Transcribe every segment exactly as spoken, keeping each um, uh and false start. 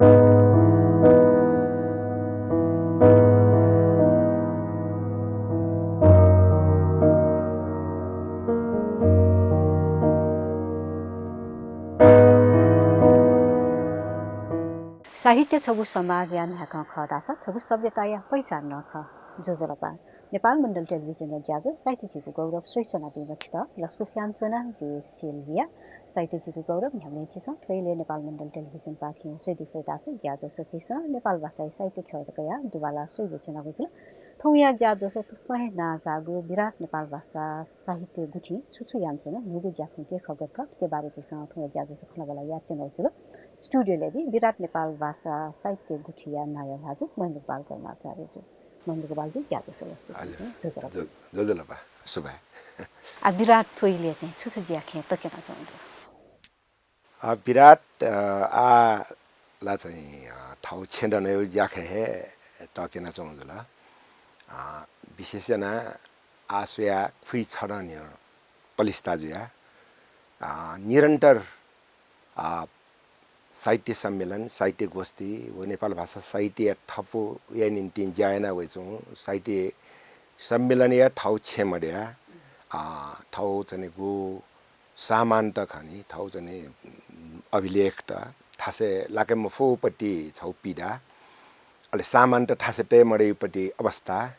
साहित्य छगू समाजया न्हाय्कं खः धाःसा छगू सभ्यताया पहिचान नं खः। ज्वजलपा। नेपाल मण्डल टेलिभिजनया ज्याझ्वः साहित्य झीगु गौरव स्वयाच्वनादीम्ह छितः लसकुस यानाच्वना, जि सिलिया। साहित्य झीगु गौरव न्ह्याबलें झीसं थ्व इलय् नेपाल मण्डल टेलिभिजनपाखें स्वयादी फइ धाःसा ज्याझ्वलय् झीसं नेपाल भाषाया साहित्य ख्यःत कयाः दुवाला स्वयाच्वनागु जुल। थौंया ज्याझ्वलय् तसकं हे नांजाःगु विराट नेपाल भाषा साहित्य गुथिं छु छु यानाच्वन, न्हूगु ज्याखँय् गय् खः गथे खः, थुकिया बारे झीसं थौंया ज्याझ्वलय् खँल्हाबल्हा यायेत्यनागु जुल। स्टुडियोय् ला दी विराट नेपाल भाषा साहित्य गुथिया नायः भाजु महेन्द्र गोपाल कर्माचार्यजु। महेन्द्र गोपालजु, ज्याझ्वलय् लसकुस यानाच्वना। ज्वजलपा। ज्वजलपा, सुभाय्। आ, विराट थ्व इलय् चाहिँ छु छु ज्याखँय् तक्यनाच्वंगु दु? आ, विराट, अ, आः ला चाहिँ, अ, थौं छेँ दनेगु ज्याखँय् हे तक्यनाच्वंगु जुल। अ, विशेष यानाः आः स्वयाः खुइछदँ न्ह्यः पलिस्था जुयाः, अ, निरन्तर, अ, साहित्य सम्मेलन, साहित्य गोष्ठी व नेपाल भाषा साहित्यया थपुया निंतिं ज्या याना वयाच्वंगु साहित्य सम्मेलनया थौं छेँ मदयाः, अ, थौं चाहिँ गु सामान्यत खनी, थौं चाहिँ, उम्, अभिलेखत थासय् लाके मफुपति छौ पीडा, अले सामान्यत थासय् तये मदइपति अवस्था,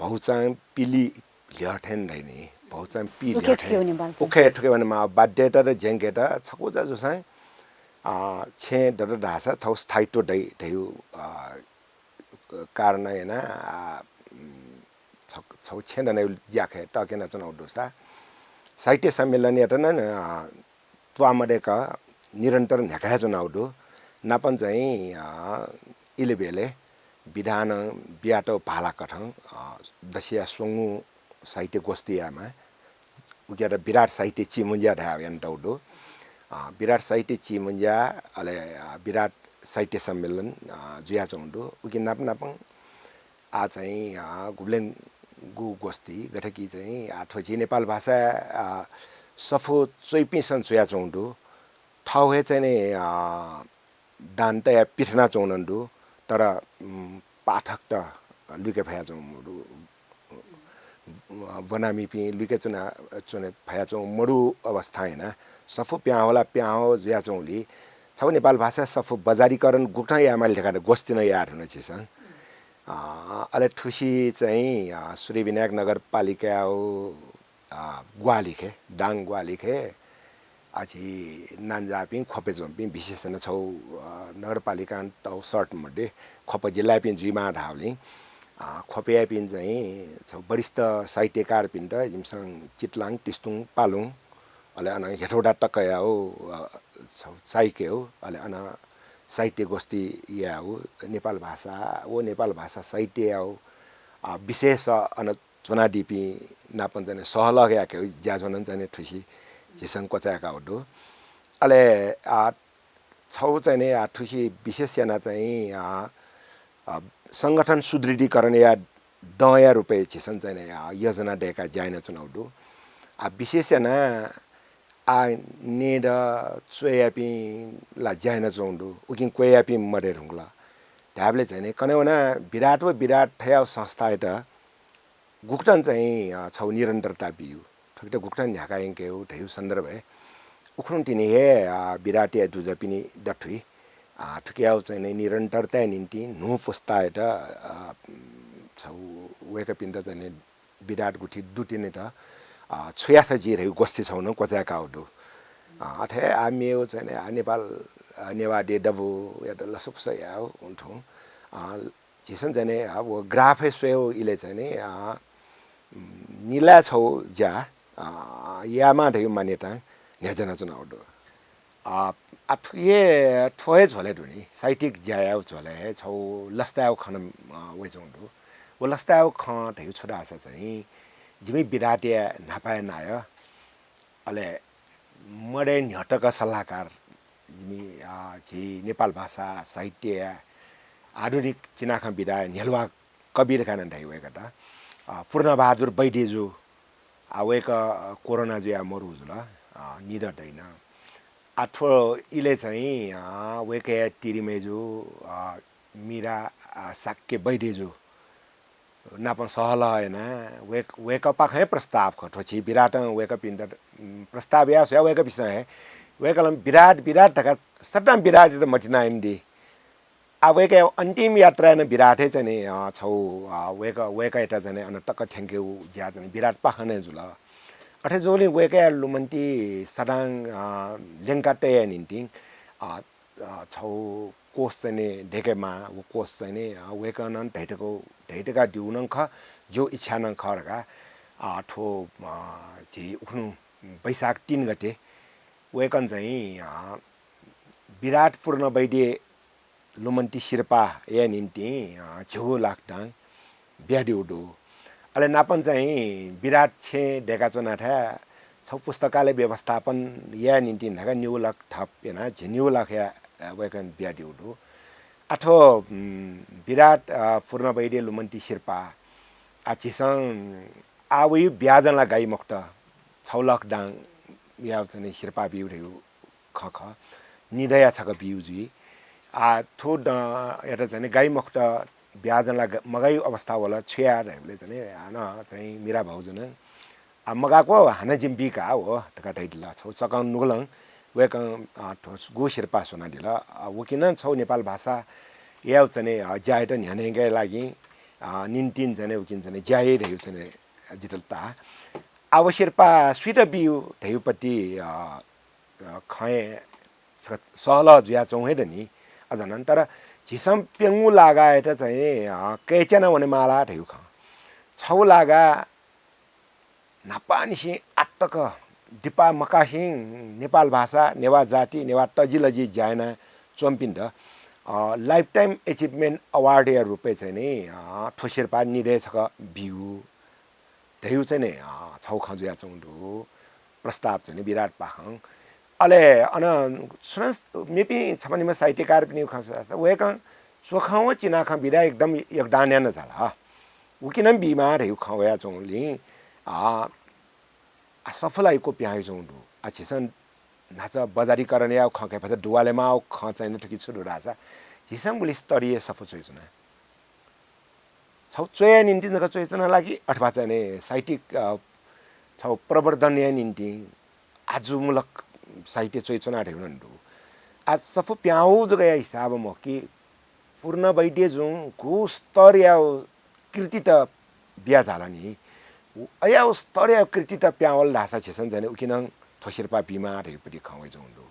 भौचां पिलि ल्ह्यः थें धाइ नि, भौचां पि उखे ल्ह्यः थें। थुके वने बाल थें। उखे थुके वने माः बाध्यता त झेंकेत छकू जा जूसां, अ, छेँ दत धाःसा थौ स्थायित्व दइ धयु, अ, कारण याना, अ, उम्, छ-, छौ छेँ दनेगु ज्याखँय् तक्यनाच्वनागु दुसा साहित्य सम्मेलनयात नं, अ, त्वाःमदय्क निरन्तर न्ह्याका हे च्वनागु दु। नापं चाहिँ, अ, इलय् ब्यलय् विधानं बियातःगु भालाकथं, अ, दसया स्वंगू साहित्य गोष्ठी यायेमाः। उकियात विराट साहित्य चिमुंज्या धयाः यानातःगु दु। अ, विराट साहित्य चिमुंज्या, अले, अ, विराट साहित्य सम्मेलन, अ, जुयाच्वंगु दु। उकी नाप नापं आः चाहिँ, अ, गुबलें गु गोष्ठी, गथे कि चाहिँ, अ, थ्व झी नेपाल भाषा, अ, सफू च्वइपिन्सं च्वयाच्वंगु दु। थौं हे चाहिँ नि, अ, दान तयाः पिथनाच्वंगु नं दु, तर, उम्, पाठकत लुइके फयाच्वंगु मदु। अ, ब्वनामिपिं लुइके च्वना, च्वने फयाच्वंगु मदु अवस्थां यानाः सफू पिहां वल पिहां वल जुयाच्वंगुलिं छगू नेपाल भाषा सफू बजारीकरण गुकथं यायेमाली धकाः गोष्ठी नं याये धुन झीसं। अ, अले थुसी चाहिँ, अ, सूर्यविनायक नगरपालिकाया, अ, ग्वाहालिखे, दाङ ग्वाहालिखे, अ, झी नांजाःपिं ख्वपय् च्वंपिं विशेष यानाः छौ, अ, नगरपालिकां तौ सर्ट मध्ये ख्वप जिल्लायापिं जुइमाः धाःगुलिं, अ, ख्वपयापिं चाहिँ छौ वरिष्ठ साहित्यकारपिन्त जिमिसं चितलाङ, तिस्तुङ, पालुङ, अले अन हेटौडा तकयागु, अ, छौ चाइकेगु, अले अन साहित्य गोष्ठी यायेगु, नेपाल भाषा व नेपाल भाषा साहित्ययागु, अ, विशेष अन च्वनादीपिं नापं चाहिँ नि सहलह याकेगु ज्याझ्वः नं चाहिँ नि थुसी झीसं क्वचाय्कागु दु। अले, अ, छौ चाहिँ नि, अ, थुसी विशेष यानाः चाहिँ, अ, अ, संगठन सुदृढीकरणया दँया रूपय् झीसं चाहिँ नि, अ, योजना दय्काः ज्या यानाच्वनागु दु। अ, विशेष यानाः आः न्यय्दँ च्वयापिं ला ज्या यानाच्वंगु दु, उकिं क्वय्यापिं मदये धुंकल। धायेबलय् चाहिँ नि कने वनाः विराट व विराट थज्याःगु संस्थायात गुकथं चाहिँ, अ, छौ निरन्तरता बियु, थुकित गुकथं न्ह्याका यंकेगु धयु सन्दर्भय् उखुन्हु तिनि हे, अ, विराटया दुजःपिनि दथुइ। अ, थुकियागु चाहिँ नि निरन्तरताया निंतिं न्हू पुस्तायात, अ, छौ वय्कःपिन्त चाहिँ नि विराट गुथि दुतिनेत, अ, छु याःसा ज्यू धयु गोष्ठी छौ नं क्वचाय्कागु दु। अ, अथे हे आः मेगु चाहिँ नि, अ, नेपाल, अ, नेवाः देय् दबूयात लसकुस यायेगु उन्थुं, अ, झीसं चाहिँ नि, अ, व ग्राफय् स्वयेगु इलय् चाहिँ नि, अ, निलाय् छौ ज्या, अ, यायेमाः धयु मान्यतां न्ह्यज्यानाच्वनागु दु। अ, आः थुकी हे, थ्व हे झ्वलय् दुनि, साहित्यिक ज्या यायेगु झ्वलय् हे छौ लसतायेगु खँ नं, अ, वयाच्वंगु दु। व लसतायेगु खँ धयु छु धाःसा चाहिँ जिमि विराटया न्हापाया नायः, अले मदय् न्ह्यतक सल्लाहकार, जिमि, अ, झी नेपाल भाषा साहित्यया आधुनिक चिनाखँ विधाया न्ह्यलुवा कवि धकाः नं धाइ वय्कःत, अ, पूर्णबहादुर वैद्यजु, अ, वय्कः, अ, कोरोना जुयाः मरु जुल, अ, निधः दइन। आ, थ्व इलय् चाहिँ, अ, वय्कःया तिरिमय्जु, अ, मीरा, अ, शाक्य वैद्यजु नापं सहलह यानाः वय्क-, वय्कःपाखें हे प्रस्ताव खः। थ्व झी विराटं वय्कःपिन्त, उम्, प्रस्ताव याः स्वयाः वय्कःपिन्सं हे वय्कलं विराट, विराट धकाः सदां विराटयात मतिना यानादी। आ, वय्कःया अन्तिम यात्राय् नं विराट हे चाहिँ नि, अ, छौ, अ, वय्कः, वय्कःयात चाहिँ नि अन तक थ्यंकेगु ज्या चाहिँ नि विराटपाखें हे जुल। अथे जूलिं वय्कःया लुमन्ति सदां, अ, ल्यंका तयेया निंतिं, अ, अ, छौ कोष चाहिँ नि दय्केमाः, व कोष चाहिँ नि, अ, वय्कलं धयातःगु, धयातःगु दिउ नं खः, जिगु इच्छा नं खः धकाः, अ, थ्व, अ, झी उखुन्हु वैशाख तीन गते वय्कलं चाहिँ, अ, विराट पूर्ण वैद्य लुमन्ति सिरपाःया निंतिं, अ, झिगू लाख दां बियादीगु दु। अले नापं चाहिँ विराट छेँ दय्काच्वनाथाय् छौ पुस्तकालय व्यवस्थापन याये निंतिं धकाः निगू लाख थप यानाः झिंनिगू लाखया, अ, वय्कलं बियादीगु दु। आ, थ्व, उम्, विराट, अ, पूर्ण वैद्य लुमन्ति सिरपाः, आ, झीसं आ वइ ब्याजं ला गाइ मखुत, छौ लाख दां या चाहिँ नि सिरपाः बिउ धइगु खँ खः। निदँया छकः बिउ जुइ। आ, थ्व दँयात चाहिँ नि गाइ मखुत, ब्याजं ला ग-, मगाइउ अवस्था वल, छु याये धइबलय् चाहिँ नि हानं चाहिँ मीरा भाउजं, आ, मगाक्व, हानं जिं बी का हो धकाः धयादिल। छौ चकं नुगलं वय्कलं, आ, थ्व गु सिरपाः स्वनादिल। आ, उकिं नं छौ नेपाल भाषाया चाहिँ नि, आ, ज्यायात न्ह्यःनेगु लागि, आ, निंतिं चाहिँ नि उकिं चाहिँ नि ज्या याइ धइउ चाहिँ नि जितः ताः। आ, व सिरपाः सुइत बिउ धइउपति, आ, अ, खँय् स-, सहलह जुयाच्वंगु हे दनि। अझ नं, तर झीसं प्यंगू लागायात चाहिँ, अ, कय्च्याना वनेमाला धइगु खँ। छौ लागा न्हापांनिसें आतक दिपा मकासें नेपाल भाषा, नेवाः जाति, नेवाः तजिलजि ज्या यानाच्वंपिन्त, अ, Lifetime Achievement Award या रुपय् चाहिँ नि, अ, थ्व सिरपाः निदँय् छकः बिउ धइउ चाहिँ नि, अ, छौ खँ जुयाच्वंगु दु। प्रस्ताव चाहिँ नि विराटपाखें। अले अन सुनां मेपिं छम्ह निम्ह साहित्यकारपिनिगु खँ स्वयाः वय्कलं च्वखं व चिनाखँ बिदा एकदम योगदान याना झाल। उकिं नं बीमाः धइउ खँ वयाच्वंगुलिं, अ, आ, सफू ला यक्व पिहां वइच्वंगु दु। आ, झीसं न्हाचः बजारीकरणया खँ कये फत, दुवालेमाःगु खँ चाहिँ नि थुकी छु दु धाःसा, झीसं गुलि स्तरीय सफू च्वइच्वना। छौ च्वय्या निंतिं जक च्वइच्वना ला कि अथवा चाहिँ नि साहित्यिक, अ, छौ प्रवर्धनया निंतिं आजुमूलक साहित्य च्वइच्वना धइउ नं दु। आ, सफू पिहां वउ जकया हिसाबं मखु कि पूर्ण वैद्यजुं गु स्तरया कृतित बिया झाल नि। अया स्तरया कृतित पिहां वल धाःसा झीसं चाहिँ नि उकिं नं थ्व सिरपाः बीमाः धइउपति खँ वइच्वंगु दु।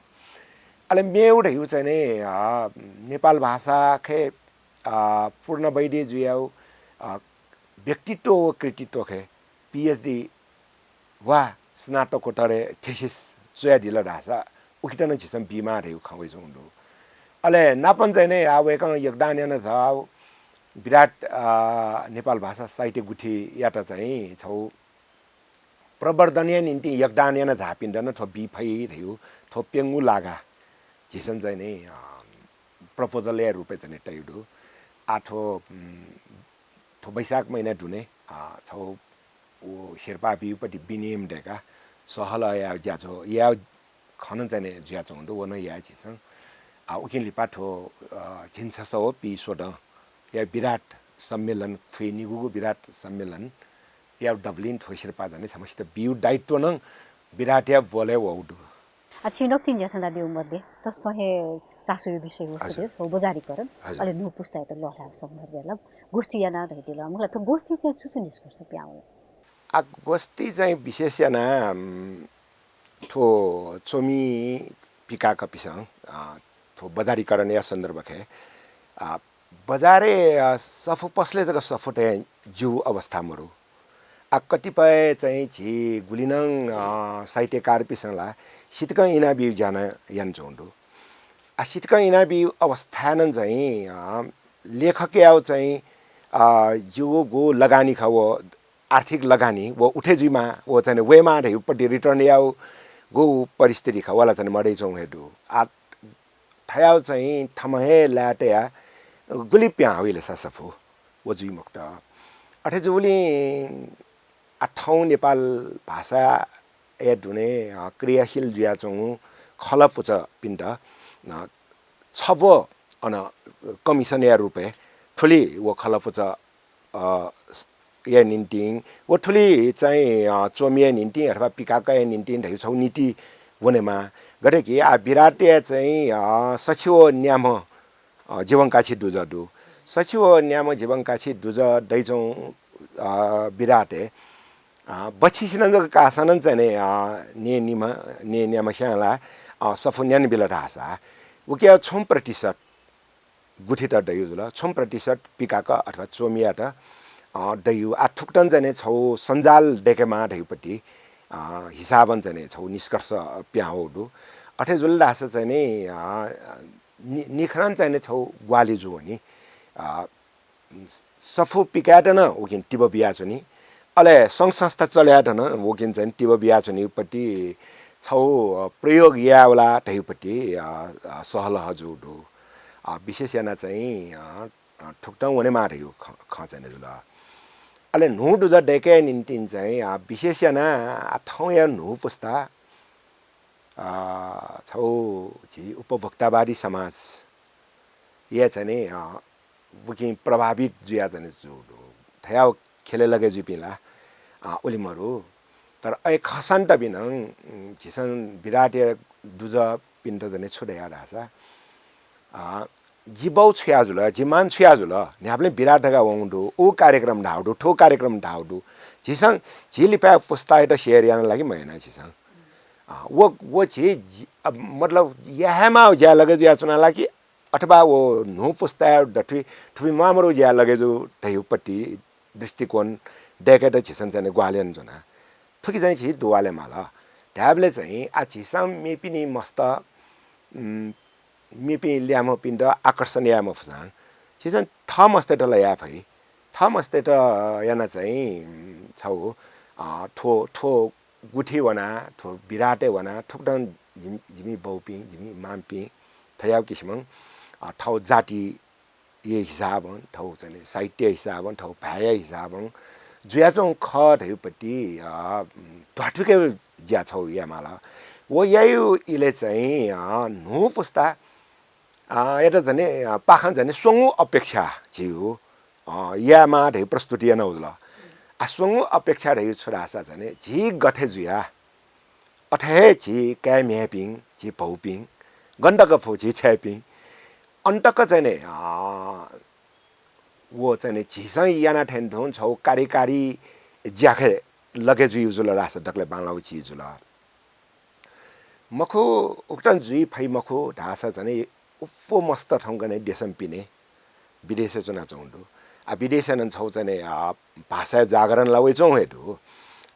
अले मेउ धइउ चाहिँ नि, अ, नेपाल भाषाखे, अ, पूर्ण वैद्यजुया, अ, व्यक्तित्व व कृतित्वखे PhD वा स्नातकोत्तरया thesis च्वयादिल धाःसा उकित नं झीसं बीमाः धइउ खँ वइच्वंगु दु। अले नापं चाहिँ नि आ वय्कलं योगदान याना झाउ विराट, अ, नेपाल भाषा साहित्य गुथियात चाहिँ छौ प्रवर्धनया निंतिं योगदान याना झाःपिन्त नं थ्व बी फइ धइउ थ्व प्यंगू लागा झीसं चाहिँ नि, अ, proposal या रुपय् चाहिँ नि तइउ दु। आ थ्व, उम्, थ्व वैशाख महिना दुने, अ, छौ व सिरपाः बिउपति विनियम दय्काः सहलह याउ ज्याझ्वः याउ खँ नं चाहिँ नि जुयाच्वंगु दु, व नं याये झीसं। आ, उकिं लिपा थ्व, अ, झिंछसः व पीस्वदँ या विराट सम्मेलन, खुइनिगूगु विराट सम्मेलन या दबुलिं थ्व सिरपाः चाहिँ नि छम्हसित बिउ दायित्व नं विराटया ब्वलय् वउ दु। आ, छिं नकतिनि ज्या थनादिउ मध्ये तसकं हे चासोया विषय वस्तु हजुर। दे, छौ बजारीकरण, हजुर। अले न्हू पुस्तायात लःल्हायेगु सन्दर्भय् ला गोष्ठी याना धइदिल। मखु ला, थ्व गोष्ठी चाहिँ छु छु निष्कर्ष पिहां वल? आ, गोष्ठी चाहिँ विशेष याना, उम्, थ्व च्वमि पिकाकपिसं, अ, थ्व बजारीकरणया सन्दर्भखे, अ, बजारय्, अ, सफू पसलय् जक सफू तये ज्यू अवस्था मरु। आ, कतिपय चाहिँ झी गुलि नं, अ, साहित्यकारपिसं ला सितकं इनाबिउ ज्या नं यानाच्वंगु दु। आ, सितकं इनाबिउ अवस्थाय् नं चाहिँ, अ, लेखकयाउ चाहिँ, अ, ज्यू गु लगानी खः व आर्थिक लगानी व उठे जुइमाः, व चाहिँ वयेमाः धइउपति return याउ गु परिस्थिति खः, व ला चाहिँ मदइच्वंगु हे दु। आ, थयाउ चाहिँ थम्हं हे लाये तयाः गुलि पिहां वइलेसा सफू, व जुइ मखुत। अथे जूलिं आ थौं नेपाल भाषाया दुने, अ, क्रियाशील जुयाच्वंगु खलःपुचःपिन्त, अ, छब्व अन कमिसनया रूपय् थुलि व खलःपुचः, अ, या निंतिं, व थुलि चाहिँ, अ, च्वमिया निंतिं अथवा पिकाकया निंतिं धइगु छगू नीति वनेमाः। गथे कि आ विराटया चाहिँ, अ, सछि व न्याम्ह, अ, जीवंकाछि दुजः दु। सछि व न्याम्ह जीवंकाछि दुजः दइच्वं, अ, विराटय्, अ, बछिसिनं जक काःसां नं चाहिँ नि, अ, न्येनिम्ह, न्येन्याम्ह स्यां ला, अ, सफू न्यानाबिल धाःसा उकिया छुं प्रतिशत गुथित दइगु जुल, छुं प्रतिशत पिकाक अथवा च्वमियात, अ, दइगु। आ थुकथं चाहिँ नि छगू सञ्जाल दय्केमाः धइगुपट्टि, अ, हिसाबं चाहिँ नि छगू निष्कर्ष पिहां वःगु दु। अथे जुल धाःसा चाहिँ नि, अ, नि-, निखरं चाहिँ नि छगू ग्वाहालि जुवनी। अ, सफू पिकायेत नं उकिं तिबः बियाच्वनी। अले संघ संस्था चले यायेत नं उकिं चाहिँ तिबः बियाच्वनीगुपट्टि छगू, अ, प्रयोग यायेवला धइगुपट्टि, अ, अ, सहलह जूगु दु। अ, विशेष यानाः चाहिँ, अ, अ, थुकथं वनेमाः धइगु खँ, खँ चाहिँ नि जुल। अले न्हू दुजः दय्केया निंतिं चाहिँ, अ, विशेष यानाः, अ, थौंया न्हू पुस्ता, अ, छगू झी उपभोक्तावादी समाजया चाहिँ नि, अ, उकिं प्रभावित जुया चाहिँ नि जूगु दु। थज्याःगु ख्यलय् लगे जुइपिं ला, अ, उलि मरु। तर अय् खःसां तबिनं, उम्, झीसं विराटया दुजःपिन्त चाहिँ नि छु धया धाःसा, अ, जि बौ छु याः जुल, जि मां छु याः जुल, न्ह्याबलें विराट धकाः वंगु दु, उ कार्यक्रम धाःगु दु, थ्व कार्यक्रम धाःगु दु। झीसं झी लिपाया पुस्तायात share याना ला कि मयाना झीसं? अ, व, व झी, झी, अ, मतलब, यायेमाःगु ज्या लगे जुयाच्वना ला कि अथवा व न्हू पुस्ताया दथुइ थुपिं म्वाःमरुगु ज्या लगे जू धइगुपट्टि दृष्टिकोण दय्केत झीसं चाहिँ नि ग्वाहालि यानाच्वना। थुकी चाहिँ झी दुवाले माल। धायेबलय् चाहिँ आ झीसं मेपिनि मस्त, उम्, मेपिं ल्याय्म्हपिन्त आकर्षण याये मफुसां झीसं थः मस्तय्त ला याये फइ। थः मस्तय्त यानाः चाहिँ, उम्, छगू, अ, थ्व, थ्व गुथि वना, थ्व विराटय् वना, थुकथं जिमि, जिमि बौपिं, जिमि मांपिं थज्याःगु किसिमं, अ, थःगु जातिया हिसाबं, थःगु चाहिँ नि साहित्यया हिसाबं, थःगु भाय्‌या हिसाबं जुयाच्वंगु खः धइगुपट्टि, अ, ध्वाथुइकेगु ज्या छगू यायेमाल। व याइगु इलय् चाहिँ, अ, न्हू पुस्ता, अ, यात झने, अ, पाखें झने स्वंगू अपेक्षा झीगु, अ, यायेमाः धइगु प्रस्तुति यानागु जुल। आ, स्वंगू अपेक्षा धइगु छु धाःसा झने झी गथे जुया, अथे हे झी काय् म्ह्याय्‌पिं, झी भौपिं, गन तक फु झी छय्‌पिं, अन तक चाहिँ नि, अ, व चाहिँ नि झीसं याना थें तुं छगू कार्यकारी ज्याखँय् लगे जुइगु जुल धाःसा दकलय् बांलाःगु चिज जुल। मखु, उकथं जुइ फइ मखु धाःसा चाहिँ नि अप्वः मस्त थौंकन्हय् देशं पिने विदेशय् च्वनाच्वंगु दु। आ, विदेशय् नं छगू चाहिँ नि, आ, भाषाया जागरण ला वइच्वंगु हे दु।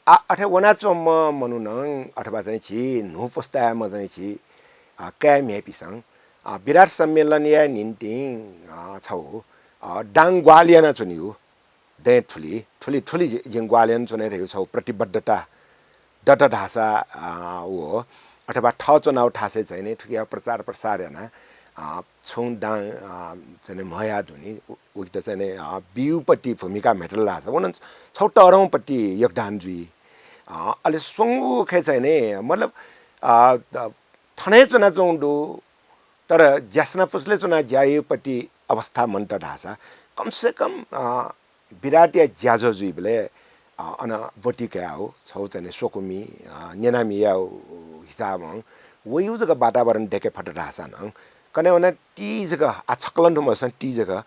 आ, अथे वनाच्वंम्ह मनुखं अथवा चाहिँ झी न्हू पुस्तायाम्ह चाहिँ झी, आ, काय् म्ह्याय्‌पिसं, आ, विराट सम्मेलनया निंतिं, आ, छगू, आ, दां ग्वाहालि यानाच्वनीगु दँय् थुलि, थुलि, थुलि जि-, जिं ग्वाहालि यानाच्वने धइगु छगू प्रतिबद्धता दत धाःसा, आ, व अथवा थः च्वनागु थासय् चाहिँ नि थुकिया प्रचार प्रसार यानाः, आ, छुं दां, आ, चाहिँ नि म्हया दुनि, उ-, उकित चाहिँ नि, आ, ब्यूपट्टि भूमिका म्हेतल धाःसा व नं छगू तःधंपट्टि योगदान जुइ। आ, अले स्वंगू खँय् चाहिँ नि मतलब, आ, द-, थन हे च्वनाच्वंगु दु, तर ज्यासना पुचलय् च्वनाः ज्या याइगुपट्टि अवस्था मन्त धाःसा कमसेकम, अ, विराटया ज्याझ्वः जुइबलय्, अ, अन ब्वति कयागु छगू चाहिँ नि स्वकुमि, अ, न्यनामियागु हिसाबं वइगु जक वातावरण दय्के फत धाःसा नं कन्हय् वनाः ति जक, आ, छकलं थ्व मजुसां ति जक,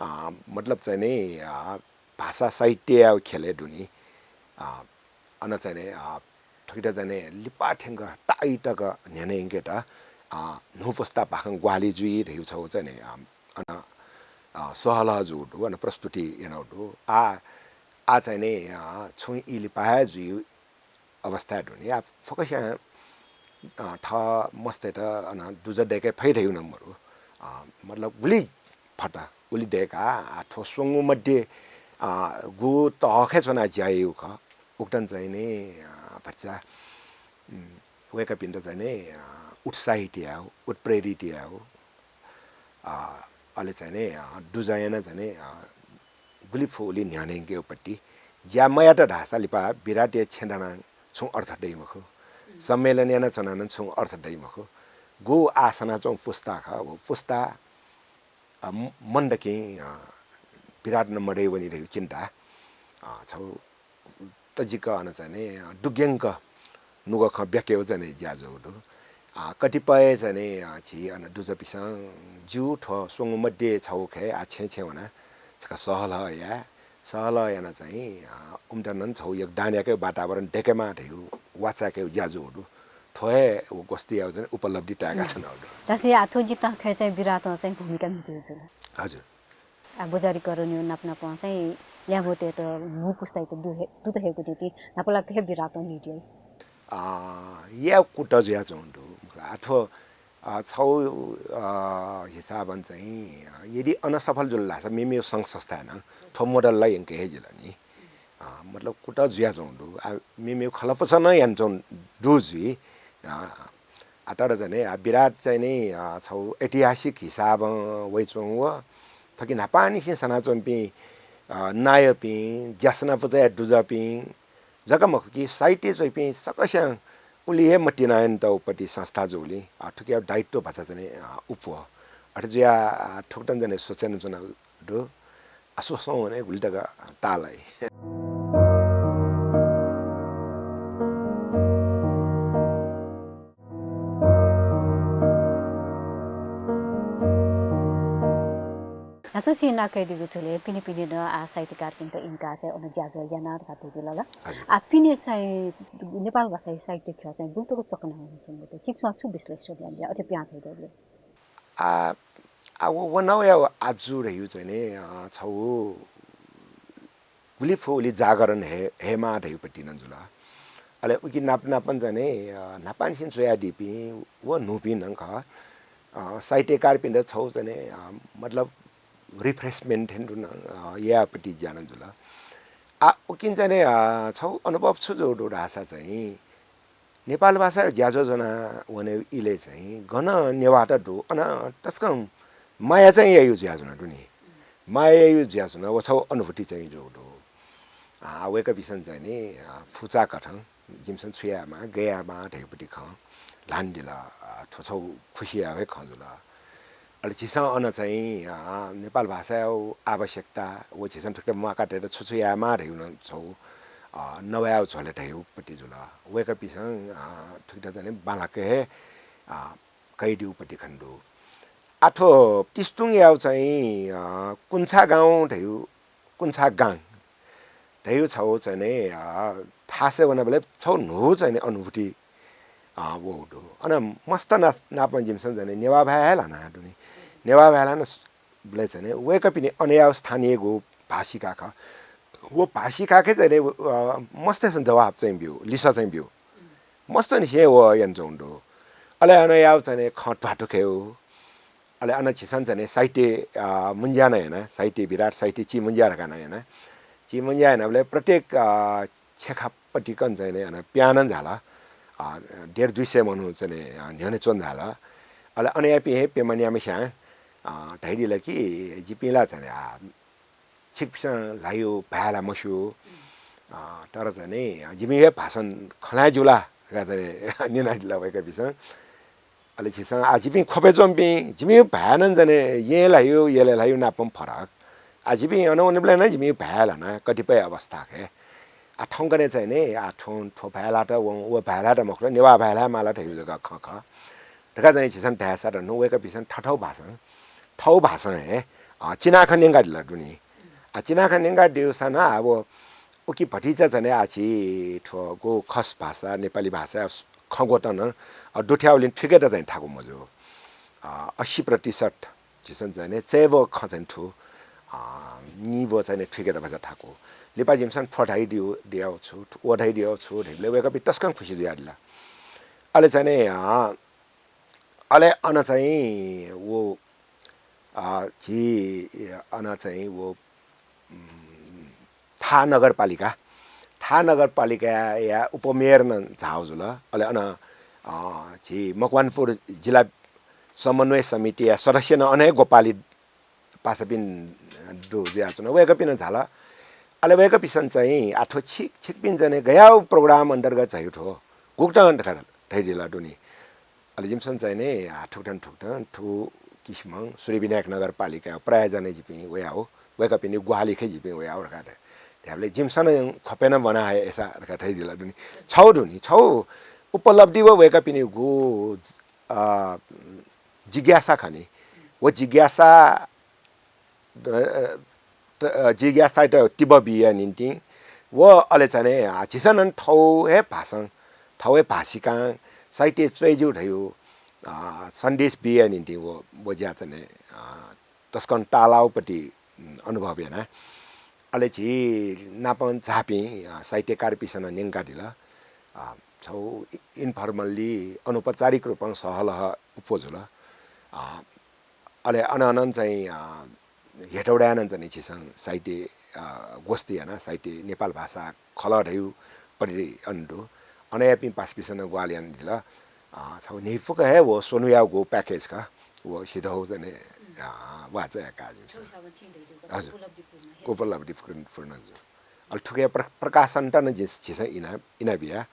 अ, मतलब चाहिँ नि, अ, भाषा साहित्ययागु ख्यलय् दुनि। अ, अन चाहिँ नि, अ, थुकित चाहिँ नि लिपा थ्यंक ताःई तक न्ह्यःने यंकेत, अ, न्हू पुस्ता पाखें ग्वाहालि जुइ धइगु छगू चाहिँ नि, अ, अन, अ, सहलह जूगु दु, अन प्रस्तुति यानागु दु। आ, आ चाहिँ नि, अ, छुं ई लिपा हे जुइगु अवस्था दुनि। आ फकस्यां, अ, थः मस्तय्त अन दुजः दय्के फइ धइगु नं मरु। अ, मतलब गुलि फत, उलि दय्काः, आ, थ्व स्वंगू मध्ये, आ, गु तहखय् च्वनाः ज्या याइगु खः। उकथं चाहिँ नि, आ, भचा, उम्, वय्कःपिन्त चाहिँ नि, आ, उत्साहित यायेगु, उत्प्रेरित यायेगु, आ, अले चाहिँ नि, आ, दुजः यानाः चाहिँ नि, आ, गुलि फु उलि न्ह्यःने यंकेगुपट्टि ज्या मयात धाःसा लिपा विराटया छेँ दनाः छुं अर्थ दइ मखु। सम्मेलन यानाच्वना नं छुं अर्थ दइ मखु। गु आः सनाच्वंगु पुस्ता खः, व पुस्ता, अ, म-, मन्दकिं, अ, विराट नं मदय् वनी धइगु चिन्ता। अ, छौ तजिक अन चाहिँ नि, अ, दुग्यंक नुगः खँ ब्याकेगु चाहिँ नि ज्या जूगु दु। अ, कतिपय चाहिँ नि, अ, झी अन दुजःपिसं ज्यू थ्व स्वंगु मध्ये छौ खय् आः छेँ छेँ वना छकः सहलह याये। सहलह याना चाहिँ, अ, उमित नं छौ योगदान याकेगु वातावरण दय्केमाः धइगु वाचा याकेगु ज्या जूगु दु। थ्व हे व गोष्ठीयागु चाहिँ उपलब्धि ताय्का च्वनागु दु। धाःसा आः थ्व जितः खय् चाहिँ विराटं चाहिँ भूमिका म्हितेगु जुल। हजुर। आ, बजारीकरणया नाप नापं चाहिँ ल्याय्म्हतय्त न्हू पुस्तायात दु हे, दुत हयेगु निंतिं न्हापालाक हे विराटं lead याइ। अ, याये कुतः जुयाच्वंगु दु। आ, थ्व, अ, छौ, अ, हिसाबं चाहिँ, अ, यदि अन सफल जुल धाःसा मेमेगु संघ संस्थाय् नं थ्व model ला यंके हे जिल नि। अ, मतलब कुतः जुयाच्वंगु दु। आ, मेमेगु खलःपुच्छं नं यानाच्वंगु दु जुइ। अ, आ, तर चाहिँ नि, आ, विराट चाहिँ नि, अ, छौ ऐतिहासिक हिसाबं वइच्वंगु व थुकी न्हापांनिसें सनाच्वंपिं, अ, नायःपिं, ज्यासना पुचःया दुजःपिं जक मखु कि साहित्य च्वइपिं सकस्यां उलि हे मतिना यानातःगु पति संस्था जूगुलिं, अ, थुकिया दायित्व भचा चाहिँ नि, अ, उप्वः। अथे जुयाः, अ, थुकथं चाहिँ नि सोचे यानाच्वनागु दु। आ, स्वस्वं वने गुलि तक ताल है। न्हाचः छिं नां कयादीगु झ्वलय् पिने पिने नं आः साहित्यकारपिन्त इंकाः चाहिँ अन ज्याझ्वः याना धकाः धयादिल ला। हजुर। आः पिने चाहिँ नेपाल भाषाया साहित्य ख्यः चाहिँ गुलि तक चकना वनाच्वंगु दु। छिकपिन्सं छु विश्लेषण यानादिया अथे पिहां झायादीबलय्? आ, आ, व, व नवया आजु धइगु चाहिँ नि, अ, छौ गुलि फु उलि जागरण हे, हयेमाः धइगु पति नं जुल। अले उकी नाप नापं चाहिँ नि, अ, न्हापांनिसें च्वयादीपिं व न्हूपिं नं खः। अ, साहित्यकारपिन्त छौ चाहिँ नि, अ, मतलब refreshment थें तुं नं, अ, याये पति ज्या नं जुल। आ, उकिं चाहिँ नि, अ, छौ अनुभव छु जूगु दु धाःसा चाहिँ नेपाल भाषाया ज्याझ्वः ज्वना वनेगु इलय् चाहिँ गन नेवाःत दु, अन तसकं माया चाहिँ याइगु जुयाच्वन दु नि। माया याइगु जुयाच्वन, व छौ अनुभूति चाहिँ जूगु दु। आ, वय्कःपिसं चाहिँ नि, आ, फुचाकथं जिमिसं छु यायेमाः, गय् यायेमाः धइगु पति खँ ल्हानादिल। आ, थ्व छौ खुसिया हे खँ जुल। अले झीसं अन चाहिँ, अ, नेपाल भाषाया आवश्यकता व झीसं थुकथं म्वाका तयेत छु छु यायेमाः धइगु नं छौ, अ, नवया झ्वलय् धइगु पति जुल। वय्कःपिसं, अ, थुकथं चाहिँ बांलाक हे, अ, कयादीगु पति खने दु। आ, थ्व तिस्तुङया चाहिँ, अ, कुन्छा गाउँ धइगु कुन्छा गां धइगु छौ चाहिँ नि, अ, थासय् वनाबलय् छौ न्हू चाहिँ नि अनुभूति, अ, वःगु दु। अन मस्त ना-, नापं जिमिसं चाहिँ नि नेवाः भाय् हे ल्हाना दु नि। नेवाः भाय् ल्हानाबलय् चाहिँ नि वय्कःपिनि अनया स्थानीयगु भाषिका खः। व भाषिकाके चाहिँ नि, अ, मस्तय्सं जवाफ चाहिँ ब्यू, लिसः चाहिँ ब्यू। मस्तनिसें व यानाच्वंगु दु। अले अनया चाहिँ नि खँ ध्वाथुइकेगु। अले अन झीसं चाहिँ नि साहित्य, अ, मुंज्या नं याना, साहित्य विराट, साहित्य चिमुंज्या धकाः नं याना। चिमुंज्या यानाबलय् प्रत्येक, अ, छेँखा पतिकं चाहिँ नि अन पिहां नं झाल। अ, डेढ दुई सय मनू चाहिँ नि, अ, न्ह्यःने च्वने झाल। अले अनयापिं हे प्यम्ह न्याम्हस्यां, अ, धयादिल कि जिपिं ला चाहिँ नि, आ, छिकपिसं ल्हाइगु भाय् ला मस्यू, अ, तर चाहिँ नि जिमि हे भाषां खँ ल्हाये ज्यू ला धकाः चाहिँ नि न्यनादिल वय्कःपिसं। अले झीसं, आ, जिपिं ख्वपय् च्वंपिं, जिमि भाय् नं चाहिँ नि येँ ल्हाइगु, यलय् ल्हाइगु नापं फरक। आ, जिपिं अन वनेबलय् नं जिमि भाय् ल्हाना कतिपय अवस्थाके। आ, थौंकन्हय् चाहिँ नि, आ, थौं थ्व भाय् ल्हात, वं व भाय् ल्हात मखु ला, नेवाः भाय् ल्हाये माल धइगु जक खँ खः धकाः चाहिँ झीसं धायेसा धनु, वय्कःपिसं थथौ भाषां, थौ भाषां हे, अ, चिनाखँ न्यंकादिल दु नि। आ, चिनाखँ न्यंकादीगुसां नं आ, व उकी भतिचा चाहिँ नि आ झी थ्व गु खस भाषा, नेपाली भाषा खँ ग्वतन, अ, दुथ्याउलिं थुइकेत चाहिँ थाकु मजू। अ, अस्सी प्रतिशत झीसं चाहिँ नि चय्व खँ चाहिँ थु, अ, निव चाहिँ नि थुइकेत भचा थाकु। लिपा जिमिसं थ्व धयादिउ, दियाउ छु, व धयादियाउ छु धइबलय् वय्कःपिं तसकं खुसी जुयादिल। अले चाहिँ नि, अ, अले अन चाहिँ व, अ, झी अन चाहिँ व, उम्, थाह नगरपालिका, थाह नगरपालिकाया उपमेयर नं झाःगु जुल। अले अन, अ, झी मकवानपुर जिल्ला समन्वय समितिया सदस्य नं अन हे ग्वपालि पासापिं दु जुयाच्वन। वय्कःपिं नं झाल। अले वय्कःपिसं चाहिँ आ थ्व छिक, छिकपिं चाहिँ गयाउ program अन्तर्गत झाइउ थ्व गुकथं धकाः धयादिल दुनि। अले जिमिसं चाहिँ नि, आ, थुकथं थुकथं थु किसिमं सूर्यविनायक नगरपालिका प्रायः जन जिपिं वयाः, वय्कःपिनि ग्वाहालि खँ जिपिं वयाः धकाः धायेबलय् जिमिसं नं ख्वपय् नं ब्वना हयेसा धकाः धयादिल दुनि। छौ दुनि, छौ उपलब्धि व वय्कःपिनिगु, अ, जिज्ञासा खनि। व जिज्ञासा, अ, त-, अ, जिज्ञासायात तिबः बिया निंतिं व अले चाहिँ नि, आ, झीसं नं थौ हे भाषां, थौ हे भाषिकां साहित्य च्वयेज्यू धयु, आ, सन्देश बिया निंतिं व, व ज्या चाहिँ नि, आ, तसकं तालाउपट्टि, उम्, अनुभव याना। अले झी नापं झाःपिं, अ, साहित्यकारपिसं नं न्यंकादिल। अ, छौ इ-, informally अनौपचारिक रूपं सहलह उप्वः जुल। अ, अले अन अनं चाहिँ, अ, हेटौडाय् नं चाहिँ झीसं साहित्य, अ, गोष्ठी याना, साहित्य नेपाल भाषा खलः धयु परि अन दु। अनयापिं पासापिसं नं ग्वाहालि यानादिल। अ, छौ न्हिपुक हे व स्वन्हुयागु package का, व सिधौ चाहिँ नि, अ, वाचा याका जिमिसं। हजुर। उपलब्धिपूर्ण, पूर्ण जु। अले थुके प्र-, प्रकाशनत नं झी-, झीसं इना, इनाबिया।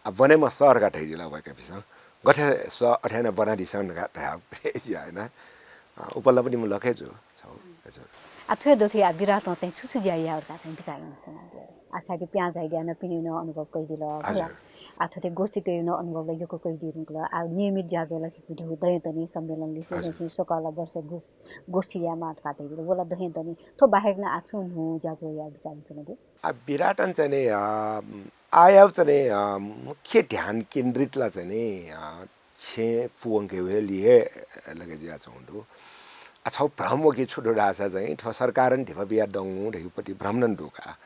आ, ब्वनेमा सः धकाः धयादिल वय्कःपिसं। गथे सः अथे याना ब्वनादिसँ धकाः धया, या याना। अ, उपलब्धि मुलक हे जु, छौ, हजुर। आ, थ्व दथुया विराटं चाहिँ छु छु ज्या याः धकाः चाहिँ बिचाः यानाच्वनादिया। आ, साहित्य प्यां झाइदिया नं पिने नं अनुभव कइदिल, हजुर। आ, थथे गोष्ठी तयु नं अनुभव ला यक्व कइदिधुंकल। आ, नियमित ज्याझ्वः ला छिकपिं धयु दयें तनि सम्मेलन लिसे, हजुर। दयें स्वकः ला वर्ष गोष्-, गोष्ठी यायेमाः धकाः धयादिल। व ला दयें तनि। थ्व बाहेक नं आ छुं न्हू ज्याझ्वः याः बिचाः यानाच्वनादिया। आ, विराटं चाहिँ नि, अ, आयाव चाहिँ नि, अ, मुख्य ध्यान केन्द्रित ला चाहिँ नि, अ, छेँ पूवंकेगु हे लि हे लगे जुयाच्वंगु दु। आ, छौ भ्रम व कि छु दु धाःसा चाहिँ थ्व सरकारं धिबा बिया दंगु धयुपट्टि भ्रम नं दु का।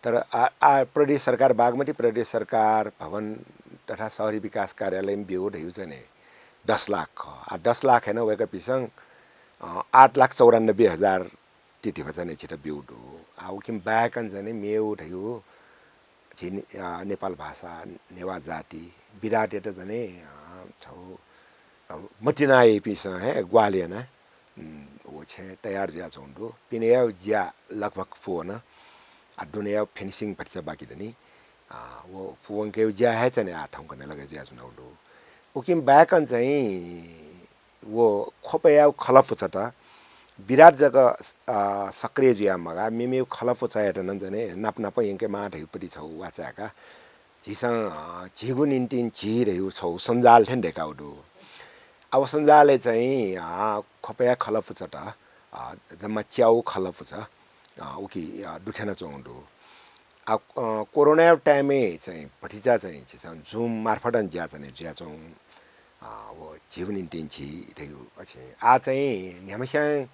तर आ, आ, प्रदेश सरकार, बागमती प्रदेश सरकार भवन तथा शहरी विकास कार्यालयं ब्यूगु धयु चाहिँ नि दस लाख खः। आ, दस लाख हे नं वय्कःपिसं, अ, आठ लाख चौरानब्बे हजार ति धिबा चाहिँ नि झीत ब्यूगु दु। आ, उकिं बाहेकं चाहिँ नि मेगु धयु झी ने-, अ, नेपाल भाषा, नेवाः जाति, विराटयात चाहिँ नि, अ, छौ, अ, मतिना याइपिसं हे ग्वाहालि याना, उम्, व छेँ तयार जुयाच्वंगु दु। पिनेया ज्या लगभग पूवन। आ, दुनेया finishing भतिचा बाकी दनि। अ, व पूवंकेगु ज्या हे चाहिँ नि आ थौंकन्हय् लगे जुयाच्वनागु दु। उकिं बाहेकं चाहिँ व ख्वपयागु खलपुचत विराट जक, अ, सक्रिय जुया मगाः, मेमेगु खलपुचयात नं चाहिँ नि नाप नाप यंकेमाः धयुपट्टि छौ वाचाय्का। झीसं, अ, झीगु निंतिं झी धयु छौ सञ्जाल थें दय्काउ दु। आ, व सञ्जालय् चाहिँ, अ, ख्वपया खलपुचत, अ, जम्मा च्याउ खलपुच, अ, उकी, अ, दुथ्यानाच्वंगु दु। आ, अ, कोरोनाया time-य् चाहिँ भतिचा चाहिँ झीसं Zoom मार्फतं ज्या चाहिँ जुयाच्वं, अ, व झीगु निंतिं झी धयु अछि। आ चाहिँ न्ह्याम्हस्यां,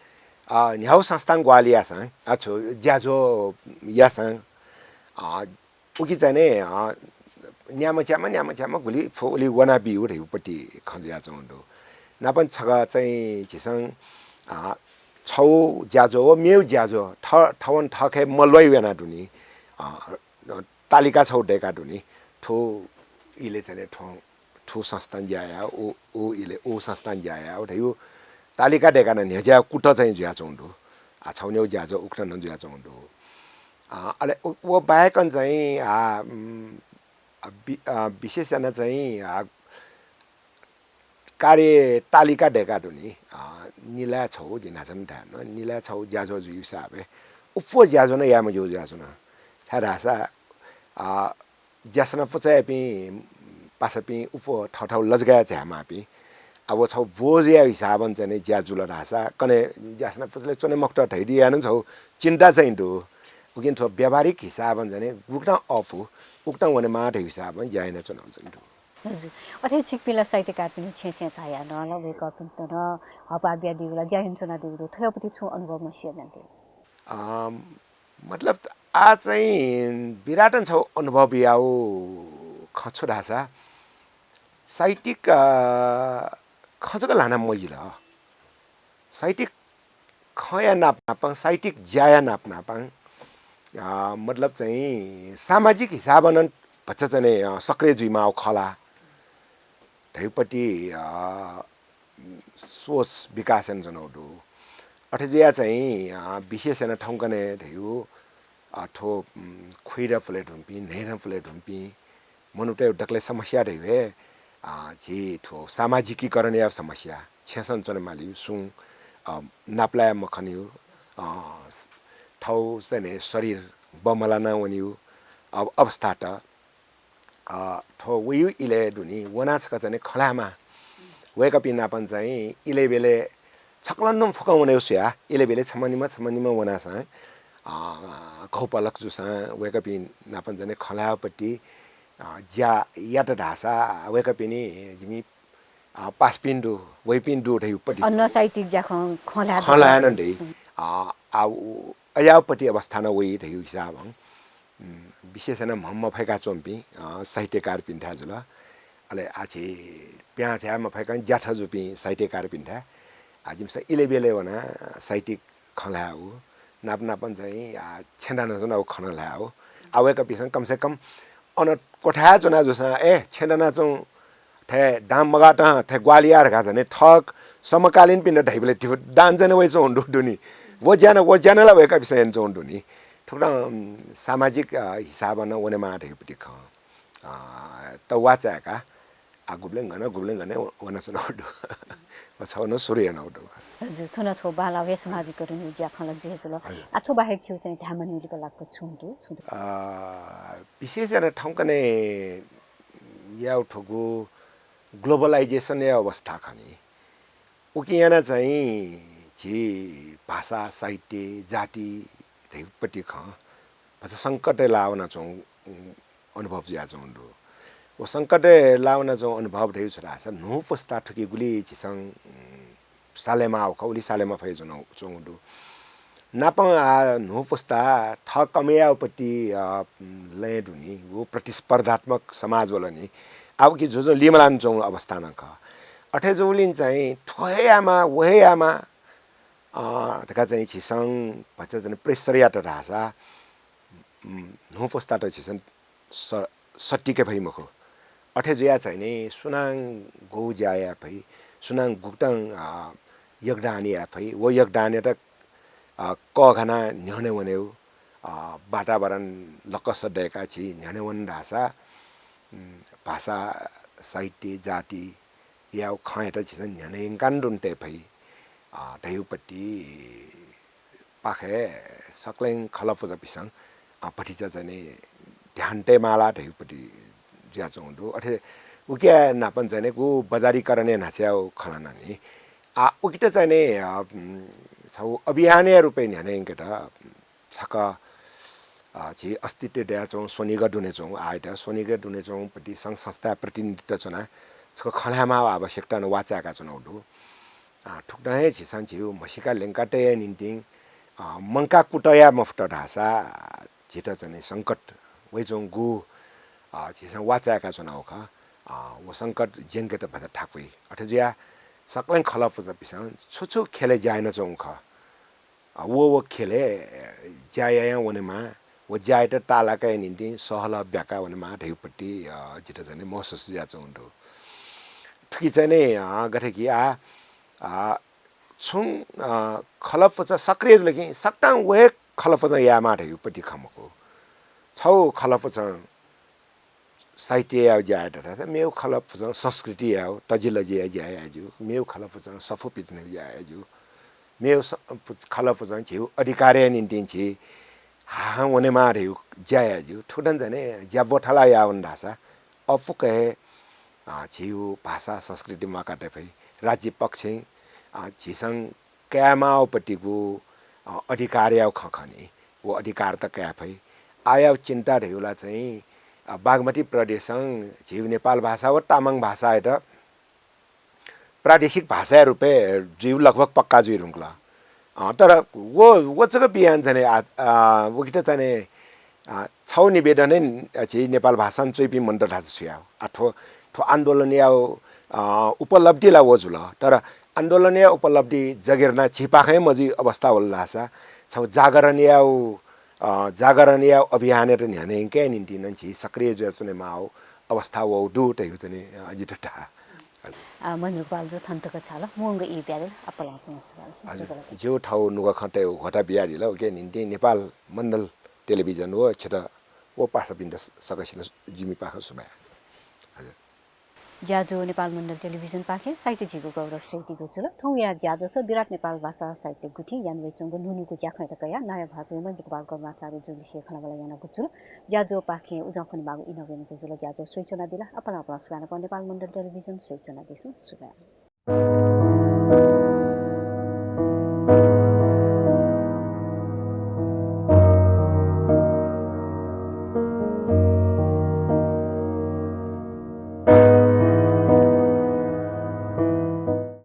अ, न्ह्यागु संस्थां ग्वाहालि याःसां, अ, छु ज्याझ्वः याःसां, अ, उकी चाहिँ नि, अ, न्याम्ह च्याम्ह, न्याम्ह च्याम्ह गुलि फु उलि वनाबिउ धयुपट्टि खँ जुयाच्वंगु दु। नापं छकः चाहिँ झीसं, अ, छौ ज्याझ्वः व मेउ ज्याझ्वः थ-, थवन थःखय् मल्वाइ याना दुनि, अ, तालिका छौ दय्का दुनि। थ्व इले चाहिँ नि थ्व, थ्व संस्थां ज्या याः, उ, उ इले उ संस्थां ज्या याः धयु तालिका दय्का नं न्ह्यज्या कुत चाहिँ जुयाच्वंगु दु। आ, छौ न्यौ ज्याझ्वः उकथं नं जुयाच्वंगु दु। अ, अले उ, व बाहेकं चाहिँ, आ, उम्, अ, वि-, अ, विशेष याना चाहिँ, अ, कार्य तालिका दय्का दुनि। अ, निला छौ जिं न्हाचः नं धाये न, निला छौ ज्याझ्वः जुइगु हिसाबय् उप्वः ज्याझ्वः नं याये मज्यू ज्याझ्वः नं। छाय्धाःसा, अ, ज्यासना पुचःयापिं पासापिं उप्वः थःथौ लजगाय् झायेमाःपिं। अब छौ बोझया हिसाबं चाहिँ नि ज्या जुल धाःसा कन्हय् ज्यासना पुचलय् च्वने मखुत धइदिया नं छौ चिन्ता चाहिँ दु। उकिं थ्व व्यावहारिक हिसाबं चाहिँ नि गुकथं अःपु, उकथं वनेमाः धइगु हिसाबं ज्या यानाच्वनागु चाहिँ दु। हजुर। अथे छिकपिं ला साहित्यकारपिनि छेँ छेँ झायाः नं ला वय्कःपिन्त नं हःपाः बियादीगु ला ज्या यानाच्वनादीगु दु। थ्वयापति छुं अनुभव नं स्यू नं दे। अम, मतलब, आ चाहिँ विराटं छौ अनुभव याउ खँ छु धाःसा, साहित्यिक, अ, खँ जक ल्हाना मजिल। साहित्यिक खँया नाप नापं, साहित्यिक ज्याया नाप नापं, अ, मतलब चाहिँ सामाजिक हिसाबं नं भचा चाहिँ, अ, सक्रिय जुइमाउ खला धयुपट्टि, अ, सोच विकास यानाच्वनाउ दु। अथे जुया चाहिँ, अ, विशेष याना थौंकन्हय् धयु, अ, थ्व, उम्, खुइर पुले धुंपिं, न्हय्र पुले धुंपिं मनूतय् दकले समस्या धयु हे, अ, झी थ्व सामाजिकीकरणया समस्या, छेँसं च्वनेमालियु, सुं, अ, नापलाये मखनियु, अ, थौ चाहिँ नि शरीर बमलाना वनियु अव-, अवस्थात, अ, थ्व वइयु इलय् दुनि वना छकः चाहिँ नि खँ ल्हायेमाः। वय्कःपिं नापं चाहिँ इलय् ब्यलय् छकलं नं फुक्कं वनेगु स्वयाः इलय् ब्यलय् छम्ह निम्ह छम्ह निम्ह वनासां, अ, घौपलख जूसां वय्कःपिं नापं चाहिँ नि खँ ल्हायेगुपट्टि, अ, ज्या यात धाःसा वय्कःपिनि जिमि, अ, पासापिं दु, वइपिं दु धइगुपट्टि अन साहित्यिक ज्याखँ खँ ल्हाये खँ ल्हायेनं दइ। अ, आ, उ, अज्याःगुपट्टि अवस्था नं वइ धइगु हिसाबं। उम्, विशेष यानाः म्हं मफय्का च्वंपिं, अ, साहित्यकारपिन्थाय् जुल। अले आः झी प्यां थ्याये मफय्कं ज्याथ जूपिं साहित्यकारपिन्थाय्, अ, जिमिसं इलय् ब्यलय् वनाः साहित्यिक खँ ल्हायेगु, नाप नापं चाहिँ, अ, छेँ दनाच्वनागु खँ नं ल्हायेगु। अ, वय्कःपिन्सं कम से कम अन क्वथाय् च्वना जूसां, ए, छेँ दनाच्वं थथे दां मगातं थथे ग्वाहालि या धकाः चाहिँ नि थः समकालीनपिन्त धइबलय् थ्व दां चाहिँ नि वइच्वंगु दु नि। व ज्या नं, व ज्या नं ला वय्कःपिन्सं यानाच्वंगु दु नि। थुकथं, उम्, सामाजिक, अ, हिसाबं नं वनेमाः धइगुपट्टि खँ, अ, त वाःचाय्काः, आ, गुबलें गन, गुबलें गन वनाच्वनागु दु। व छगू नं सुरु यानागु दु। हजुर, थ्व नं छगू बांलाःगु हे सामाजिकीकरणया ज्याखँ ला जुयाच्वन। हजुर। आ, थ्व बाहेक छिगु चाहिँ धायेमानिगु लिपा लाक्क छुं दु, छुं दु? अ, विशेष यानाः थौंकन्हय् याःगु थुगु ग्लोबलाइजेसनया अवस्था खनी। उकिं यानाः चाहिँ झी भाषा, साहित्य, जाति धइगुपट्टि खँ भचा संकटय् लाः वनाच्वंगु, उम्, अनुभव जुयाच्वंगु दु। व संकटय् लाः वनाच्वंगु अनुभव धइगु छु धाःसा न्हू पुस्ता थुकी गुलि झीसं, उम्, साले माःगु खः, उलि साले मफयाच्वन, च्वंगु दु। नापं आः न्हू पुस्ता थः कमय् याःगुपट्टि, अ, लँय् दु नि, व प्रतिस्पर्धात्मक समाज वल नि। आः उकी जुजुं लिमलानाच्वंगु अवस्था नं खः। अथे जूगुलिं चाहिँ थ्व हे यायेमाः, व हे यायेमाः, अ, धकाः चाहिँ झीसं भचा चाहिँ pressure यात धाःसा, उम्, न्हू पुस्तात झीसं स-, सतिके फइ मखु। अथे जुयाः चाहिँ नि सुनां गु ज्या याये फइ, सुनां गुकथं, अ, योगदान याये फइ, व योगदानयात, अ, कःघानाः न्ह्यःने वनेगु, अ, वातावरण लक्कस दय्काः झी न्ह्यःने वन धाःसा, उम्, भाषा, साहित्य, जातियागु खँयात झीसं न्ह्यःने यंकाः नं दुने तये फइ, अ, धइगुपट्टि पाखे सकलें खलःपुचःपिसं, अ, भतिचा चाहिँ नि ध्यान तयेमाः ला धइगुपट्टि जुयाच्वंगु दु। अथे उकिया नापं चाहिँ नि गु बजारीकरणया न्हाचःयागु खँ ल्हाना नि। आ, उकित चाहिँ नि, अ, उम्, छगू अभियानया रूपय् न्ह्यःने यंकेत छकः, अ, झी अस्तित्व दयाच्वंगु स्वनिगः दुने च्वंगु, आःयात स्वनिगः दुने च्वंगुपट्टि संघ संस्थाया प्रतिनिधित्व च्वनाः छकः खँ ल्हायेमाःगु आवश्यकता नं वाःचाय्काच्वनागु दु। अ, थुकथं हे झीसं झीगु म्हसीका ल्यंका तयेया निंतिं, अ, मंकाः कुतः याये मफुत धाःसा झीत चाहिँ नि संकट वइच्वंगु, अ, झीसं वाःचाय्काच्वनागु खः। अ, व संकट ज्यंकेत भचा थाकुइ। अथे जुयाः सकलें खलःपुचःपिसं छु छु ख्यलय् ज्या यानाच्वंगु खः। अ, व, व ख्यलय्, अ, ज्या यायां वनेमाः, व ज्यायात ताःलाकेया निंतिं सहलह ब्याका वनेमाः धइगुपट्टि, अ, जितः चाहिँ नि महसुस जुयाच्वंगु दु। थुकी चाहिँ नि, अ, गथे कि आ, अ, छुं, अ, खलःपुचः सक्रिय जुल कि सकतां व हे खलःपुचः यायेमाः धइगुपट्टि खँ मखु। छगू खलःपुचं साहित्ययागु ज्या यात धाःसा मेगु खलःपुचं संस्कृतियागु तजिलजिया ज्या याये ज्यू, मेगु खलःपुचं सफू पितिनेगु ज्या याये ज्यू, मेगु स-, पु-, खलःपुचं झीगु अधिकारया निंतिं झी हाहां वनेमाः धइगु ज्या याये ज्यू। थुकथं चाहिँ नि ज्या ब्वथाला याः वन धाःसा अःपुक हे, अ, झीगु भाषा संस्कृति म्वाका तये फइ। राज्य पक्षं, अ, झीसं कायेमाःगुपट्टिगु, अ, अधिकारयागु खँ खनी। व अधिकार त काये फइ। आःयागु चिन्ता धइगु ला चाहिँ, अ, बागमती प्रदेशं झीगु नेपाल भाषा व तामाङ भाषायात प्रादेशिक भाषाया रूपय् जुइगु लगभग पक्का जुइ धुंकल। अ, तर व, व जक बियान चाहिँ नि, आ, आ, उकित चाहिँ नि, आ, छगू निवेदनय् झी नेपाल भाषां च्वइपिं मनूत धाःसा छु याये? आ, थ्व, थ्व आन्दोलनयागु, अ, उपलब्धि ला व जुल, तर आन्दोलनया उपलब्धि जगेर्ना झीपाखें मजुइगु अवस्था वल धाःसा छगू जागरणयागु, अ, जागरणयागु अभियानयात न्ह्यःने यंकेया निंतिं नं झी सक्रिय जुयाच्वनेमाःगु अवस्था वःगु दु धइगु चाहिँ नि, अ, जितः धाये। अ, महेन्द्र गोपाल जु, थन तक झाल, मुंगु ई ब्यादिल, अप्पलं सुभाय्। हजुर, ज्यू, थःगु नुगः खँ तयेगु ह्वःताः बियादिल, उकिया निंतिं नेपाल मण्डल टेलिभिजन व छित व पासापिन्त सकसिनं जिमिपाखें सुभाय्। हजुर। ज्याझ्वः नेपाल मण्डल टेलिभिजनपाखें साहित्य झीगु गौरव स्वइतिगु जुल। थौंया ज्याझ्वः छ विराट नेपाल भाषा साहित्य गुथिं याना वइच्वंगु न्हून्हूगु ज्याखँयात कयाः नायः भाजु मञ्जुकुमार करुणाचार्य जुलिसिया खँल्हाबल्हा यानागु जुल। ज्याझ्वःपाखें उजं फ्वनेमाःगु इनाप यानागु जुल। ज्याझ्वः स्वइच्वनादिल। आपालं आपालं सुभाय् नं नेपाल मण्डल टेलिभिजन स्वइच्वनादिसँ। सुभाय्।